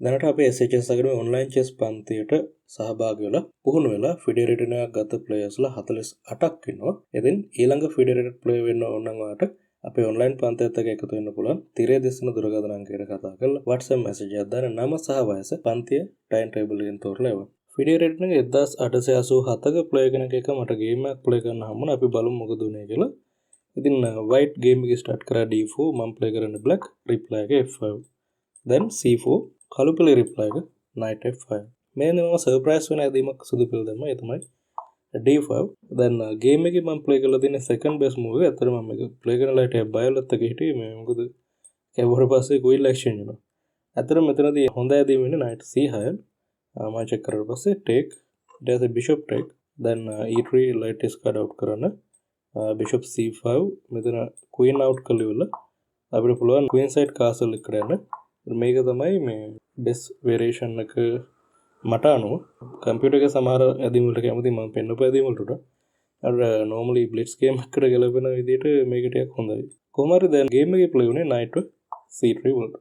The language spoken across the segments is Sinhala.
දැනට අපේ SHS Academy online chess පන්තියට සහභාගී වෙලා පුහුණු වෙලා ෆිඩේ රේටින් එකක් ගත ප්ලේයර්ස්ලා 48ක් ඉන්නවා. ඉතින් ඊළඟ ෆිඩේ රේටඩ් ප්ලේයර් වෙන්න ඕන නම් ඔයාලට අපේ ඔන්ලයින් පන්තියත් එක්ක එකතු වෙන්න පුළුවන්. තිරයේ දිස්වන දුරකථන අංකයට කතා කරලා WhatsApp message එකක් දාන්න නම සහ වයස පන්තිය ටයිම් ටේබල් එකෙන් තෝරලා එවන්න. ෆිඩේ රේටින් එක 1887ක ප්ලේයර් කෙනෙක් එක්ක මට ගේම් එකක් ප්ලේ කරන්න හම්බුණා. අපි බලමු මොකද උනේ කියලා. ඉතින් වයිට් ගේම් එක ස්ටාර්ට් කරා D4, මම ප්ලේ කරන්නේ බ්ලැක්, රිප්ලයි එක F5. දැන් C4, කළු පිළි රිප්ලයි එක knight F5. මේ මම සර්ප්‍රයිස් වෙන ඇදීමක් සුදු පිළ දැම්මා. ඒ තමයි D5. දැන් ගේම් එකේ මම ප්ලේ කරලා තියෙන සෙකන්ඩ් බෙස්ට් මූව් එක. ඇත්තටම මම මේක ප්ලේ කරන ලයිට් එක බයලත් එක හිටියේ මේ, මොකද කැවුවට පස්සේ කුයින් එක්ස්චේන්ජ් වෙනවා. ඇත්තටම මෙතනදී හොඳ ඇදීම වෙන්නේ knight C6. මම චෙක් කරාට පස්සේ ටේක්, ඊට පස්සේ බිෂොප් ටේක්, දැන් E3 light ස්ක්වයර් අවුට් කරන්න බිෂොප් C5. මෙතන කුයින් අවුට් කරලා ඉවරලා අපිට පුළුවන් කුයින් සයිඩ් කාසල් එකට යන්න. මේක තමයි මේ බෙස්ට් වේරියේෂන් එක මට අනුව. කම්පියුටර් එකේ සමහර ඇදීම් වලට කැමති මම පෙන්නපු ඇදීම් වලට. අර නෝමලි බ්ලිට්ස් ගේම් එකකට ගැලපෙන විදිහට මේක ටිකක් හොඳයි. කොහොම හරි දැන් ගේම් එකේ ප්ලේ වුණේ knight C3 වලට.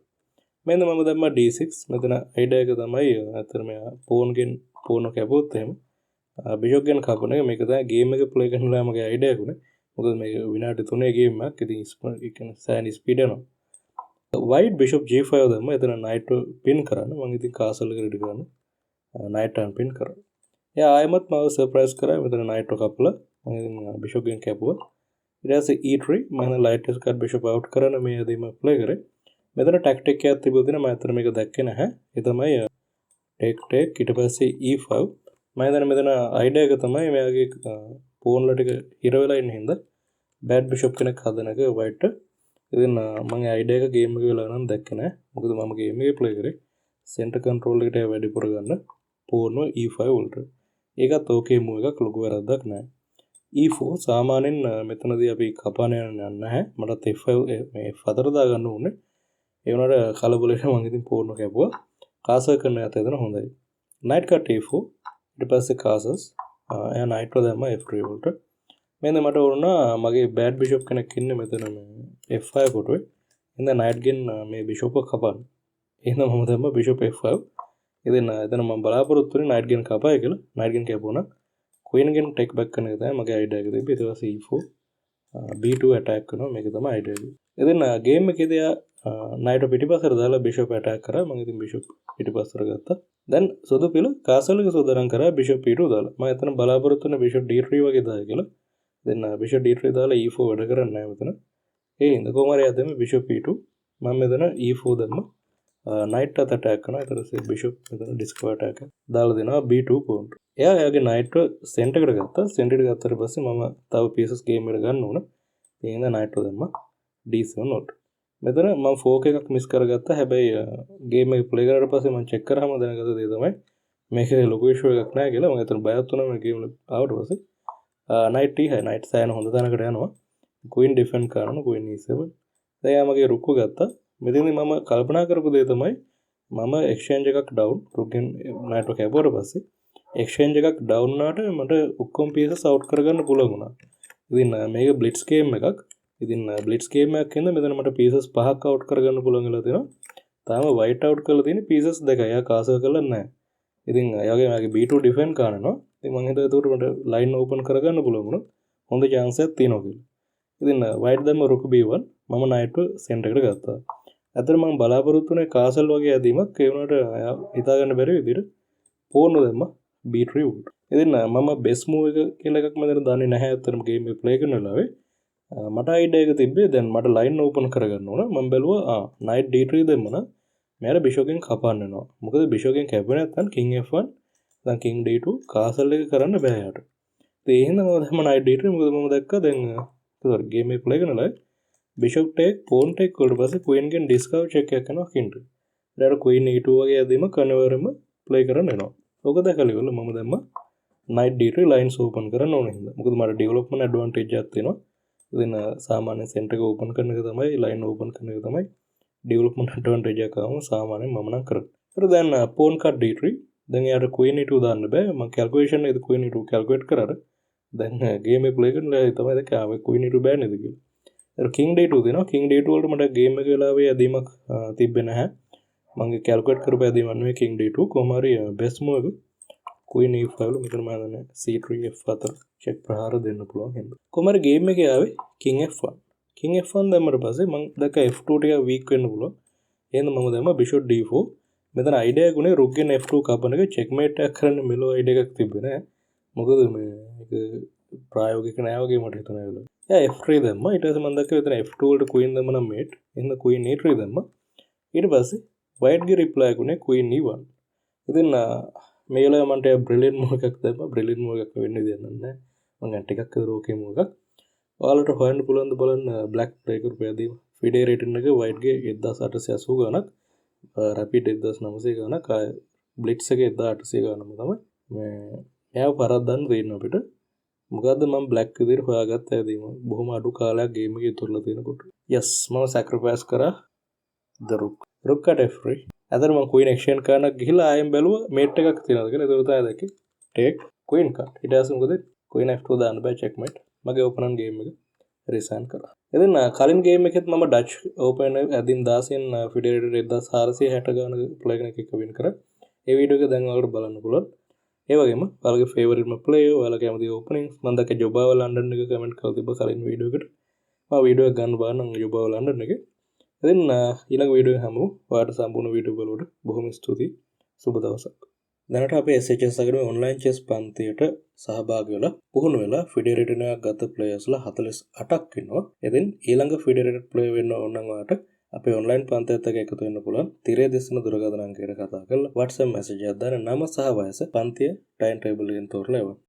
මෙන්න මම දැම්මා D6. මෙතන අයිඩියා එක තමයි ඇත්තටම මෙයා පෝන් ගෙන් පෝන කැපුවොත් එහෙම බිෂොප් ගෙන් කපන එක. මේක තමයි ගේම් එක ප්ලේ කරන වෙලාව මගේ අයිඩියා එක උනේ. මොකද මේක විනාඩි 3 ගේම් එකක්. ඉතින් ඒ කියන්නේ සෑහෙන ස්පීඩ් යනවා. වයිට් බිෂොප් G5 දැම්මා. එතන නයිට් පින් කරන්න. මං ඉතින් කාසල් එක රෙඩි කරන්න නයිට් අන්පින් කරා. එයා ආයෙමත් මාව සර්ප්‍රයිස් කරා. මෙතන නයිට් එක කපලා මං ඉතින් බිෂොප් ගෙන් කැපුවා. ඊට පස්සේ E3. මං ලයිට් ස්ක්වයර් බිෂොප් අවුට් කරන මේ ඇදීම ප්ලේ කරේ. මෙතන ටැක්ටික් එකක් තිබුණා තියෙනවා. මම ඇත්තට මේක දැක්කේ නැහැ. ඒ තමයි ටේක් ටේක්, ඊට පස්සේ E5. මම හිතන්නේ මෙතන අයිඩියා එක තමයි මෙයාගේ පෝන්ලා ටික හිර වෙලා ඉන්න හින්දා බෑඩ් බිෂොප් කෙනෙක් හදන එක වයිට්. ඉතින් මං අයිඩියා එක ගේම් එක වෙලාව නම් දැක්කේ නෑ. මොකද මම ගේම් එකේ ප්ලේ කරේ සෙන්ටර් කන්ට්‍රෝල් එකට වැඩිපුර ගන්න පෝන්ව E5 වලට. ඒකත් ඕකේ මූව් එකක්, ලොකු වැරද්දක් නෑ. E4 සාමාන්‍යයෙන් මෙතනදී අපි කපාන යන්නේ නැහැ. මටත් F5 මේ F4 දාගන්න ඕනේ. ඒ වුණාට කලබලයට මං ඉතින් පෝන්ව කැපුවා. කාසල් කරන යත එතන හොඳයි. Knight cut A4, ඊට පස්සේ කාසල්ස්. එයා නයිට් එක දැම්මා F3 වලට. මෙන්න මට ඕන මගේ බෑඩ් බිෂොප් කෙනෙක් ඉන්නේ මෙතන මේ F5 කොටුවේ. එහෙනම් නයිට් ගෙන් මේ බිෂොප් එක කපන්න. එහෙනම් මම දැම්මා බිෂොප් F5. ඉතින් එතන මම බලාපොරොත්තු වෙන්නේ නයිට් ගෙන් කපයි කියලා. නයිට් ගෙන් කැපුවා නම් ක්වීන් ගෙන් ටේක් බෑක් කරන එක තමයි මගේ අයිඩියා එක තිබ්බේ. ඊට පස්සේ E4, B2 attack කරනවා. මේක තමයි අයිඩියා එක. ඉතින් ගේම් එකේදී එයා නයිට් පිටිපස්සට දාලා බිෂොප් ඇටැක් කරා. මම ඉතින් බිෂොප් පිටිපස්සට ගත්තා. දැන් සුදු පිළ කාසල් එක සූදානම් කරා බිෂොප් E2 දාලා. මම එතන බලාපොරොත්තු වෙන බිෂොප් D3 වගේ දායි කියලා. දැන් බිෂොප් D3 දාලා E4 වැඩ කරන්නේ නැහැ මෙතන. ඒ හින්දා කොහොම හරි එයා දැම්ම බිෂොප් E2. මම මෙතන E4 දැම්ම. නයිට් අත ඇටැක් කරනවා. ඊට පස්සේ බිෂොප් මෙතන ඩිස්කවර් ඇටැක් එක දාලා දෙනවා B2 pawn. එයා එයාගේ නයිට් සෙන්ටර් එකට ගත්තා. සෙන්ටර් එකට ගත්තට පස්සේ මම තව පීසස් ගේම් එකට ගන්න ඕන. ඒ හින්දා නයිට් දැම්මා D7 වලට. මෙතන මම ෆෝක් එකක් මිස් කරගත්තා. හැබැයි ගේම් එක ප්ලේ කරාට පස්සේ මම චෙක් කරාම දැනගත්ත දේ තමයි මේක ලොකු ඉෂුව එකක් නෑ කියලා. මම එතන බයත් වුණා මේ ගේම් ආවට පස්සේ. නයිට් E6, night සෑහෙන හොඳ තැනකට යනවා. ක්වීන් ඩිෆෙන්ඩ් කරනවා, ක්වීන් E7. දැන් එයා මගේ රුක්ව ගත්තා. මෙතනදී මම කල්පනා කරපු දේ තමයි මම එක්ස්චේන්ජ් එකක් ඩවුන්, රුක්ගෙන් නයිට් එක කැපුවට පස්සේ එක්ස්චේන්ජ් එකක් ඩවුන් වුණාට මට ඔක්කොම පීසස් අවුට් කරගන්න පුළුවන් වුණා. ඉතින් මේක බ්ලිට්ස් ගේම් එකක්. ඉතින් බ්ලිට්ස් ගේම් එකක් හින්දා මෙතන මට පීසස් පහක් අවුට් කරගන්න පුළුවන් වෙලා තියෙනවා. තාම වයිට් අවුට් කරලා තියෙන පීසස් දෙකයි. එයා කාසල් කරලා නැහැ. ඉතින් එයාගේ මගේ B2 defend කරනවා. ඉතින් මං හිතුවා එතකොට මට ලයින් ඕපන් කරගන්න පුළුවන් වුණොත් හොඳ චාන්ස් එකක් තියෙනවා කියලා. ඉතින් වයිට් දැම්ම රුක් B1. මම නයිට් සෙන්ටර් එකට ගත්තා. ඇත්තට මං බලාපොරොත්තු වුණේ කාසල් වගේ ඇදීමක්. ඒ වුණාට එයා හිතා ගන්න බැරි විදිහට පෝන්ව දැම්මා B3 වලට. ඉතින් මම බෙස්ට් මූව් එක කියලා එකක් මෙතන දන්නේ නැහැ ඇත්තටම ගේම් එක ප්ලේ කරන වෙලාවේ. මට අයිඩියා එක තිබ්බේ දැන් මට ලයින් ඕපන් කරගන්න ඕන. මම බැලුවා නයිට් D3 දැම්ම නම් මෙයාට බිෂොප්ගෙන් කපන්න වෙනවා. මොකද බිෂොප්ගෙන් කැපුවේ නැත්නම් කිං F1, දැන් කිං D2 castle එක කරන්න බෑ යාට. ඉතින් ඒ හින්දා මම දැම්ම නයිට් D3. මොකද මම දැක්කා දැන් සෝරි, ගේම් එක ප්ලේ කරන වෙලාවේ බිෂොප් ටේක් පෝන් ටේක් වලට පස්සේ ක්වීන් ගෙන් ඩිස්කවර් චෙක් එකක් කරනවා කින්ට. ඊට ක්වීන් E2 වගේ ඇදීමක් අනිවාර්යයෙන්ම ප්ලේ කරන්න වෙනවා. ඔක දැකලා ඉවරලා මම දැම්මා නයිට් D3, lines open කරන්න ඕන හින්දා. මොකද මට ඩෙවලොප්මන්ට් ඇඩ්වාන්ටේජ් එකක් තියෙනවා. ඉතින් සාමාන්‍ය සෙන්ටර් එක ඕපන් කරන එක තමයි, ලයින් ඕපන් කරන එක තමයි ඩෙවලොප්මන්ට් ඇඩ්වාන්ටේජ් එකක් ආවම සාමාන්‍යයෙන් මම නම් කරන්නේ. ඊට දැන් පෝන් කට් D3. දැන් එයාට ක්වීන් E2 දාන්න බෑ. මම කැල්කියුලේෂන් එකේදී ක්වීන් E2 calculate කරාට දැන් ගේම් එක ප්ලේ කරන වෙලාවේ තමයි දැක්කේ ආ ක්වීන් E2 බෑ නේද කියලා. ඒතර කිං D2 දෙනවා. කිං D2 වලට මට ගේම් එක වෙලාවේ ඇදීමක් තිබ්බේ නැහැ. මම කැල්කියුලේට් කරපු ඇදීමක් නෙවෙයි king d2. කොහොම හරි බෙස්ට් මූව් එක queen e5 වල මෙතන මම දන්නේ c3 f4 check ප්‍රහාර දෙන්න පුළුවන් හින්දා. කොහොම හරි ගේම් එකේ ආවේ king f1. King f1 දැම්මට පස්සේ මං දැක්ක f2 ටිකක් වීක් වෙන්න පුළුවන්. එහෙනම් මම දැම්මා bishop d4. මෙතන අයිඩියා එක උනේ රුක් ගෙන් f2 කපන එක. චෙක්මේට් එකක් කරන්න මෙලෝ අයිඩියා එකක් තිබ්බේ නෑ. මොකද මේ ඒක ප්‍රායෝගික නෑ වගේ මට හිතුණා ඒ වෙලාවේ. එයා f3 දැම්මා. ඊට පස්සේ මම දැක්කා මෙතන f2 වලට queen දැම්ම නම් මේට්. එහෙනම් queen e3 දැම්මා. ඊට පස්සේ white ගේ රිප්ලයි එක උනේ queen e1. ඉතින් මේ වෙලාවේ මන්ට බ්‍රිලියන්ට් මූව් එකක් දැම්මා. බ්‍රිලියන්ට් මූව් එකක් වෙන්න විදියක් නෑ. මං ගන්න ටිකක් විතර ඕකේ මූව් එකක්. ඔයාලට හොයන්න පුළුවන් ද බලන්න බ්ලැක් ප්ලේ කරපු ඇදීම. ෆිඩේ රේටින් එක වයිට් ගේ 1880 ගානක්, රැපිඩ් 1900 ගානක්, ආය බ්ලිට්ස් එක 1800 ගානම තමයි. මේ එයාව පරද්දන්න තියෙන අපිට. මොකද්ද මම බ්ලැක් විදිහට හොයාගත්ත ඇදීම. බොහොම අඩු කාලයක් ගේම් එකේ ඉතුරුලා තියෙනකොට. යස්, මම සැක්‍රිෆයිස් කරා the rook. Rook at f3. අතන මම queen exchange කරන්නක් ගිහිල්ලා ආයෙත් බැලුවා මේට් එකක් තියෙනවද කියලා. ඒක තමයි දැක්කේ. Take queen cut. ඊට පස්සේ මොකද queen f2 දාන්න බෑ, checkmate. මගේ ඔපනන්ට් ගේම් එක රිසයින් කරා. ඉතින් කලින් ගේම් එකෙත් මම ඩච් ඕපන් ඇදින් 16න් ෆිඩේ රේට් 1460 ගානක ප්ලේයර් කෙනෙක් එක්ක වින් කරා. ඒ වීඩියෝ එක දැන් ඔයාලට බලන්න පුළුවන්. ඒ වගේම ඔයාලගේ ෆේවරිට්ම ප්ලේයර්, ඔයාලා කැමති ඕපනින්ග්ස්, මම දැක්ක ජොබාව ලන්ඩන් එක කමෙන්ට් කරලා තිබ්බ කලින් වීඩියෝ එකට. මම වීඩියෝ එක ගන්න බලන්නම් ජොබාව ලන්ඩන් එකේ. ඉතින් ඊළඟ වීඩියෝ එක හමු. ඔයාලට සම්පූර්ණ වීඩියෝ බලුවට බොහොම ස්තුතියි. සුබ දවසක්. දැනට අපේ SHS අකඩමි ඔන්ලයින් චෙස් පන්තියට සහභාගී වෙලා පුහුණු වෙලා ෆිඩේ රේටින් එකක් ගත ප්ලේයර්ස්ලා 48ක් ඉන්නවා. ඉතින් ඊළඟ ෆිඩේ රේටඩ් ප්ලේයර් වෙන්න ඕන නම් ඔයාලට අපේ ඔන්ලයින් පන්තියත් එක්ක එකතු වෙන්න පුළුවන්. තිරයේ දිස්වන දුරකථන අංකයට කතා කරලා WhatsApp message එකක් දාන්න නම සහ වයස පන්තිය ටයිම් ටේබල් එකෙන් තෝරලා එවන්න.